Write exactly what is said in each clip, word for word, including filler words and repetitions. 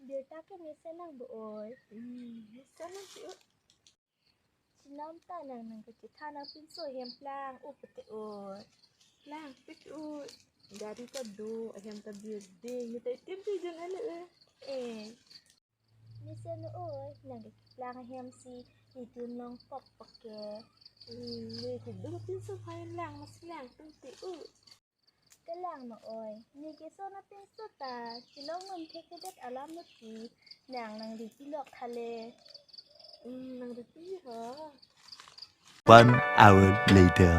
Birta ke mesen nang bo oi. Hmm, mesen nang si oi. Chinam ta nang nangkachethan apinso ahem plang u pute oi. Plang pute oi. Gari ta do, ahem ta building, ne ta itim si jun ale oi. Eh. Mesen oi, nangkeplang ahem si nidun long pok pake. Hmm, ne kedung pinso phain lang, mas lang pute oi. Kelang ma oi, ne keson apinso ta, chelong non thekthedet alam mati, nang nangri pilok thale. Hmm, nangri pi ho. One hour later.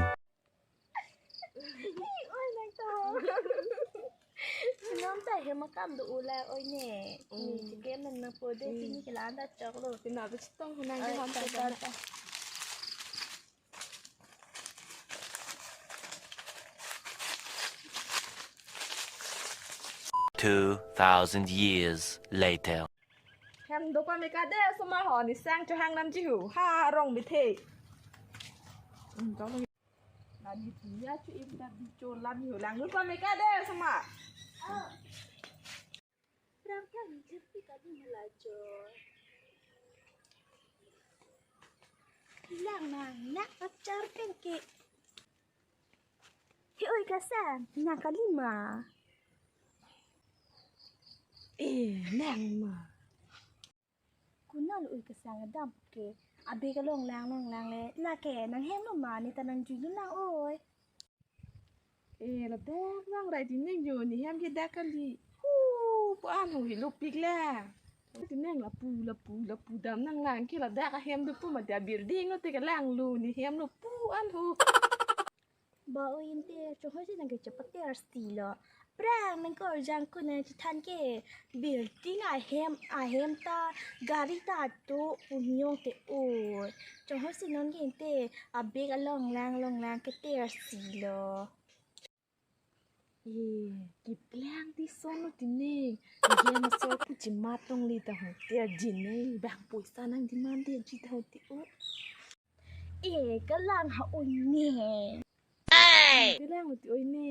Oi, nang to. Chinam ta hem akam do ula oi ne. Hmm. Ne chicken nang nangpo de, hmm, pini kelang ta choklo. Pina be chitong ho nang. Oi, ke hon ta ta ta ta ta. Two thousand years later. Hem do pame kade soma ho, ne sang chohang namji ho. Ha rong bithe. Hmm, choklo. Lani punya chu im ta bicho lani ho lang nu pame kade soma. Rang kan cherpi kadi melajo. Hilang nang, nang achar pengke. He oi kasang, nang kalima. Eh, nang ma. Konat lo oi kasang adam ke. Abek along lang long lang le. Lake nang hem lo ma, ne ta nangjuilo nang oi. Eh, ladak lang rai tineng jo, ne hem ke dak kali. Hu, pu-an ho helo pik le. Tineng lapu, lapu, lapu dam nang lang ke ladak ahem do pu mati abuilding lo te kelang lo, ne hem lo pu-an ho. Ba oi ente, chonghoi si nangkechepater si lo. Prang nangkorjang ko nangchethan ke building ahem, ahem ta gari ta do punyong te oi. Chonghoi si non ke ente abek along lang long lang keter si lo. Eh, keplang ti son lo tineng. Ahem asor pu chematong le ta ho. Terji ne, bang poisa nang demand terji ta ho te oi. Eh, kelang ha oi ne. Kelang uti oi ne.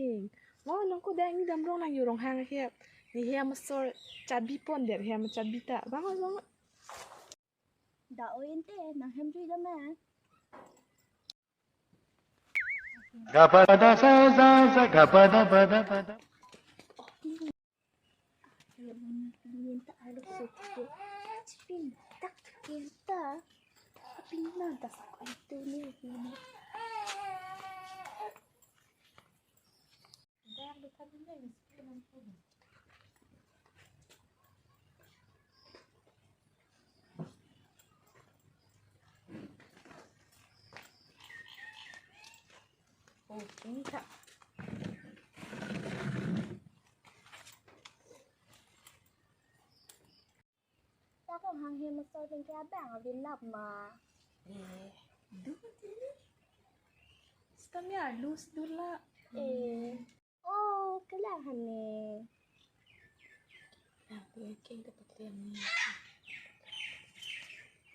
Mo nang ko dang ni damrong nang yurong hang hep. Ne hem asor chabi pon der hem chabi ta. Bang bang. Da oi ente nang hem jui dam na. Gapada sa sa sa gapada pada pada. Pinta alo sote. Pinta kenta. Pinta das ko itu ni ini. Oh, pinta. Takong hang hem asor pen ke abang avin lap ma. Eh, do tini. Stamia lus dula. Eh. Oh, kelang hane. Nang pu king ta paklem ni.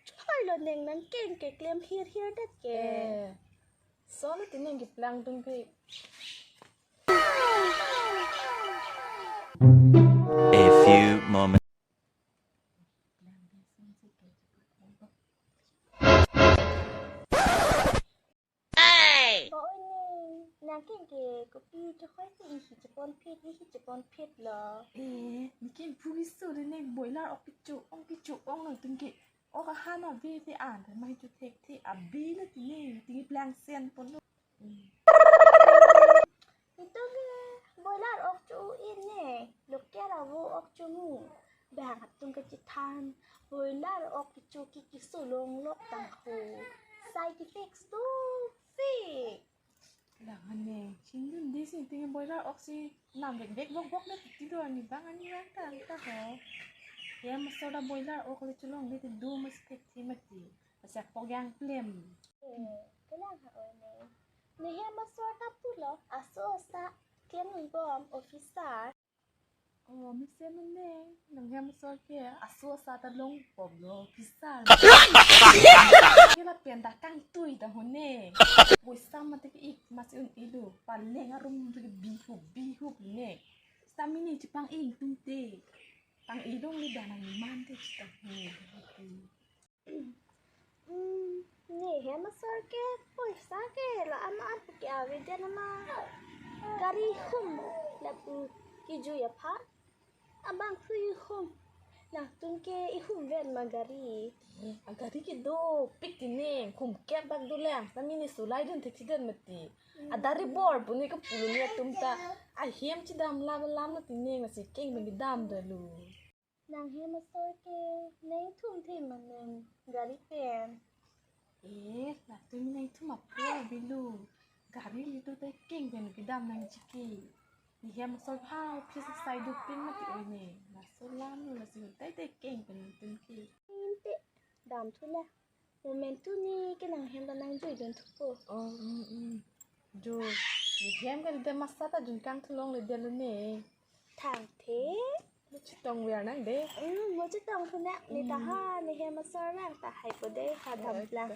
Choi lo neng nang king keklem hir hir det ke. Eh. Son lo tineng keplang tung ke. A few moments. Ba oi ne, nang king ke kopi chokoi si isi chepon phit, isi chepon phit lo. Eh, ne king pu kiso de ne boiler ok kicho, ong kicho, ong lo tung ke. Ok ahan ave te an, te mai chu thekthe abi lo tineng, tingi plang sen pon lo. Hmm. Itum ke boiler ok chu in ne, local avo ok chu mu. Bang atum kachethan, boiler ok kicho ke kiso longlok tang ho. Side effects do fake. Lang ane, chindun di si tingi boiler ok si nam vek vek vok vok le titi do ani bang ani bang ta ta ho. Hem asor ta boiler ok le chelong le te do mas thekthe mati. Asak pok yang plem. Eh, kelang ha oi ne. Ne hem asor ta pulo, aso asa klem bom officer. Oh, mesen ne, nang hem asor ke, aso asa ta long pom lo officer. Ke lapen ta kangtui ta ho ne. Boisa mate ke ik, mas un ilu, paleng arum ke bihup, bihup ne. Stamina chepang ing tung te. Tang ilong ni danang iman te chita. Hmm, ne hem asor ke poisa ke la ano an ke avi dia nama. Gari hum lapu kejui aphan. Abang phu ihum. Nangtum ke ihum vet ma gari. A gari ke dopik ti neng, kum kep bak dolang. Tame ne sulai dun thekthedun mati. Adari bor pu ne ke pulo ne atum ta. Ahem chedam lam lam mati neng, lasi keng pen kedam dolo. Nang hem asor ke neng thum the ma neng gari pen. Eh, latum neng thum apor bilo. Gari lido te keng pen kedam nangji ke. Ne hem asor ha office asai dopik mati oi ne. Laso lam lo lasi hotai te keng pen nangtum ke. Inte dam thu na. Momentum ni ke nang hem ta nangjui dun thupo. Oh, mm, mm. Jo, ne hem ke de masa ta jun kang thulong le dia lo ne. Thang the. Mo chetong ver nang de. Hmm, mo chetong thu na. Ne ta ha, ne hem asor nang ta hai po de, ha dam lang.